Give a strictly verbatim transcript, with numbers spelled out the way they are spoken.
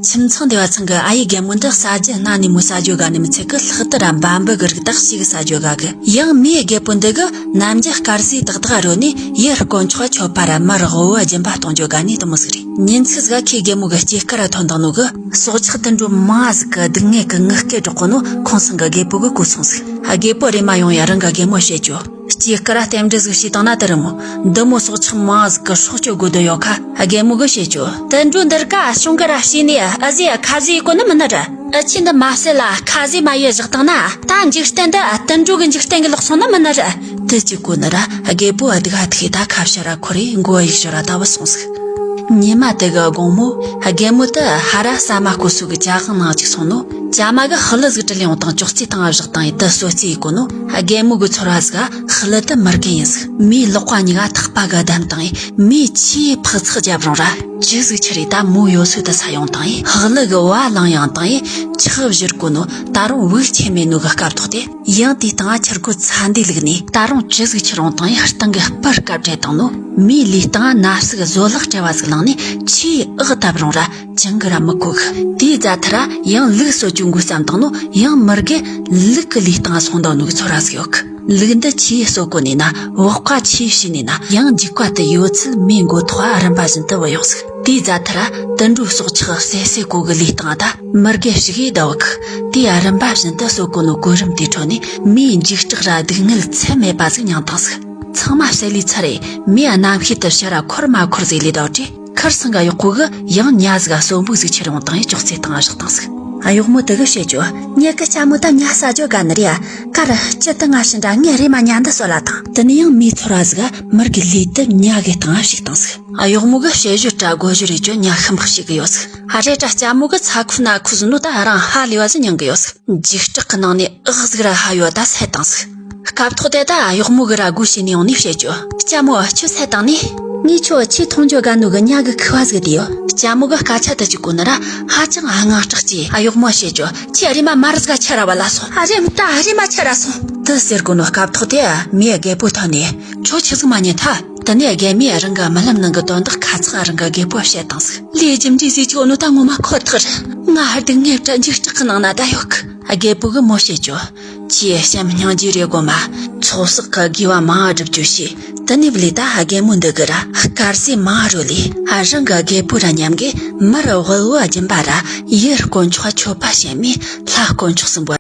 ཁྱིམ་ཚང་སྡེ་བ་ཚང་གི་ཨ་ཡེ་རྒན་མོ་འདི་ཟ་རྒྱུ་སྣ་ནས་མོ་ཟ་རྒྱུ་དགའ་ནི་མི་ཚད་གི། ལྷག་ཏུ་ར་འབའ་འབུ་གི་རིགས་དག་ཞིག་ཟ་རྒྱུ་དགའ་གི། ཡང་མིའི་རྒད་པོ་འདི་གི་ནམ་རྒྱུན་དཀར་ཟས་ཏག་ཏག་རོལ་ནས་ཡུལ་དཀོན་མཆོག་མཆོད་པ་ར་མར་དབུལ་བོ་སྦྱིན་པ་གཏོང་རྒྱུ་དགའ་ནི་དེ་མོ་ཟིག་རེད། ཉིན་ཅིག་ཟིག་ག་ཁོའི་རྒན་མོ་གི་སྐྱེས་སྐར་ར་ཐོན་བཏང་ནོ་གི། སྲོག་ཆགས་དུད་འགྲོ་མང་ཟིག་གི་སྡུག་བསྔལ་གི་ངུ་སྐད་སྒྲོག་གོ་ནོ་ཁོང་ཚང་གི་རྒད་པོ་གི་གོ་སོང་ཟིག། རྒད་པོ་རེམ་མ་ཡོང་ཡ་རང་གི་རྒན་མོ་བཤད་རྒྱུ། སྐྱེས་སྐར་ར་རྟེན་འབྲེལ་ཟིག་བྱས་བཏང་ན་དེ་རེད་མོ། འདི་མོ་སྲོག་ཆགས་མང་ཟིག་གི་སྲོག་གཅོད་དགོས་དོན་ཡོད་ཁ། རྒན་མོ་གི་བཤད་རྒྱུ། དུད་འགྲོ་འདི་རིགས་ཀ་གཞུང་གི་ར་བྱས་ནས་ཨ་ཟེ་ཁ་ཟེ་གོ་ནི་མིན་ནི་རེད། ཨ་ཆེ་འདི་མ་བསད་ལ་ཁ་ཟེ་མ་ཡེ་བཞག་བཏང་ན། ད་འཇིག་རྟེན་འདི་དུད་འགྲོ་གི་འཇིག་རྟེན་གི་ལོག་སོང་ནི་མིན་ནི་རེད། དེ་གཅིག་གོ་ནི་ར་རྒད་པོ་སྡུག་ཨ་ཐུག་ད་ཁ་བྱ་ར་འཁོར་རེ་མགོ་ཡིག་ཞོ་ར་ད་བུད་སོང་ཟིག། ཉི་མ་དེ་གི་དགོང་མོ་རྒན་མོ་དེ་ཧ་ར་ཟ་མ་བསྐོལ་སོ་གི་ཇ་ཁང་ནང་ཅིག་སོང་ནོ། ཇ་མ་གི་ཧི་ལི་ཟིག་དྲིལ་ཡོང་དང་ཅོག་ཙེ་སྟེང་བཞག་བཏང་ཡེ་དེ་གསོད་རྩིས་ཡེ་གོ་ནོ། རྒན་མོ་གི་ཚོར་བ་ཟིག་ག་ཧི་ལི་དེ་མི་རྒན་ཡིན་ཟིག། མིའི་ལག་པ་གཉིས་ཀ་ཐག་པ་གི་བསྡམས་བཏང་ཡེ་མིའི་ཆེས་ཕག་ཚག་རྒྱབ་རུང་ར་ཇི་ཟིག་ཆི་རེད། ད་མོ་ཡོད་སོ་དེ་ས་ཡོང་བཏང་ཡེ་ཧི་ལི་གི་བ་ལང་ཡང་བཏང་ཡེ་ཆག་བཞུར་གོ་ནོ། ད་རུང་བུག་ཆད་མེད་ནོ་གི་སྐབས་ཐོག་དེ། ཡང་དེའི་སྟེང་ང་ཆུ་རྒོད་ཚ་འདི་བླུགས་ནས་ད་རུང་ཇི་ཟིག་ཆི་རུང་བཏང་ཡེ་སྟེང་གི་སྤུ་དཀར་བྲད་བཏང་ནོ། མིའི་ལུས་སྟེང་ང་ན་ཟུག་བཟོད་གླགས་བྲལ་བ་ཟིག་ལངས་ནས་ཆེས་ཨག་བཏབ་རུང་ར་ཅང་གི་ར་མི་གོ་གི། དེའི་རྗེས་ཐ་ར་ཡང་ལུག་གསོད་རྒྱུ་འགོ་བརྩམས་བཏང་ནོ། ཡང་མི་རྒན་ལུག་གི་ལུས་སྟེང་ང་སོང་བཏང་ནོ་གི་ཚོར་བ་ཟིག་ཡོད་གི། ལུག་འདི་ཆེས་གསོད་གོ་ནས་ན། བག་ཀ་ཆེས་བྱས་ནས་ན། ཡང་འཇིགས་པ་དེ་ཡོད་ཚད་མིའི་མགོ་ཐོག་ག་རིམ་པ་བཞིན་དུ་བུད་ཡོང་ཟིག། དེའི་རྗེས་ཐ་ར་དུད་འགྲོའི་སྲོག་ཆགས་བསད་བསད་གོ་གི་ལུས་སྟེང་ད་མི་རྒན་ཞིག་ཡེ་ད་བུད་གི། དེའི་རིམ་པ་བཞིན་དུ་གསོད་གོ་ནོ་གོ་རིམ་དེའི་ཁྲོད་ནས་མིའི་འཇིགས་སྐྲག་ར་སྡུག་བསྔལ་ཚད་མེད་པ་ཟིག་མྱངས་བཏང་ཟིག། ཚང་མ་བསད་ལས་ཚར་རེ་མིའི་རྣམ་ཤེས་དེ་ཕྱིར་ར་འཁོར་མ་འཁོར་ཟིག་ལས་ད་བུད་དེ། ཁར་སང་ག་གཡོག་པོ་གི་ཡང་ཉ་ཟིག་ག་གསོན་པོ་ཟིག་ཁྱེར་ཡོང་བཏང་ཡེ་ཅོག་ཙེ་སྟེང་བཞག་བཏང་ཟིག། ཨ་གཡོག་མོ་དེ་གི་བཤད་རྒྱུ། ངེད་གི་ལྕམ་མོ་ད་ཉ་ཟ་རྒྱུ་དགའ་ནི་རེད་ཡ། ཀ་ར་ཅི་ད་ང་བཞིན་འདྲ། ངས་རེམ་མ་ཉ་འདི་གསོད་ལ་བཏང་། དེ་ནས་ཡང་མིའི་ཚོར་བ་ཟིག་ག་མི་རྒན་ལུས་དེ་ཉ་གི་སྟེང་ང་བཤིག་བཏང་ཟིག། ཨ་གཡོག་མོ་གི་བཤད་རྒྱུ་དྲ་དགོད་རྒྱུ་རེད་རྒྱུ། ཉ་ཤི་མི་ཤི་གི་ཡོད་ཟིག། ཨ་རེད་དྲ་ལྕམ་མོ་གི་ཚ་ཁུ་ན་ཁུ་ཟིག་ནོ་ད་རང་ཧ་ལས་པ་ཟིག་མྱང་གི་ཡོད་ཟིག། འཇིགས་སྐྲག་གི་ནང་ནས་ཨག་ཟིག་ར་ཧ་ཡོད་ད་བསད་བཏང་ཟིག། སྐབས་ཐོག་དེ་ད་གཡོག་མོ་གི་ར་སྒོ་ཕྱེ་ནས་ཡོང་ནས་བཤད་རྒྱུ། ལྕམ་མོ་ཁྱོད་བསད་བཏང་ནི། ངས་ཁྱོད་ཆེས་མཐོང་རྒྱུ་དགའ་ནོ་གི་ཉ་གི་ཁུ་བ་ཟིག་དེ་ཡོད། ལྕམ་མོ་གི་སྐད་ཆ་དེ་གཅིག་གོ་ནི་ར་ཧ་ཅང་དངངས་སྐྲག་གིས་གཡོག་མོ་བཤད་རྒྱུ། ཁྱོས་རེམ་མ་མར་ཟིག་ག་ཁྱེར་ར་བུད་ལ་སོང་། ཨ་རེམ་ད་རེམ་མ་ཁྱེར་ར་སོང་། དེ་ཟེར་གོ་ནོ་སྐབས་ཐོག་དེ་མིའི་རྒད་པོ་ཐོན་ནས། ཁྱོད་ཆི་ཟིག་མ་ཉན་ཐལ། དེ་ནས་རྒན་མོས་རང་གི་རྨི་ལམ་ནང་གི་དོན་དག་ཁ་ཚང་རང་གི་རྒད་པོ་བཤད་བཏང་ཟིག། ལས་རྒྱུ་འབྲས་ཟེར་རྒྱུ་ནོ་ད་ངོ་མ་ཁོ་ཐག་རེད། ང་སྡུག་བསྔལ་དྲ་འཇིགས་སྐྲག་གི་ནང་ན་ད་ཡོད་གི། རྒད་པོ་གི་མོ་བཤད་རྒྱུ། ཁྱོས་བྱམས་སྙིང་རྗེ་རེ་སྒོམ་མ། ཚོགས་བསགས་གི་དགེ་བ་མང་བ་སྒྲུབ་རྒྱུ་བྱོས། དེ་ནས་ལས་ད་རྒན་མོ་འདི་གི་ར་དཀར་ཟས་མང་བ་རོལ་ལས། རང་གི་རྒད་པོ་ར་མཉམ་གི་མར་དབུལ་བོ་སྦྱིན་པ་ར་ཡུལ་དཀོན་མཆོག་མཆོད་པ་བྱེད་མི་ལྷ་དཀོན་མཆོག་གསུམ་པོ།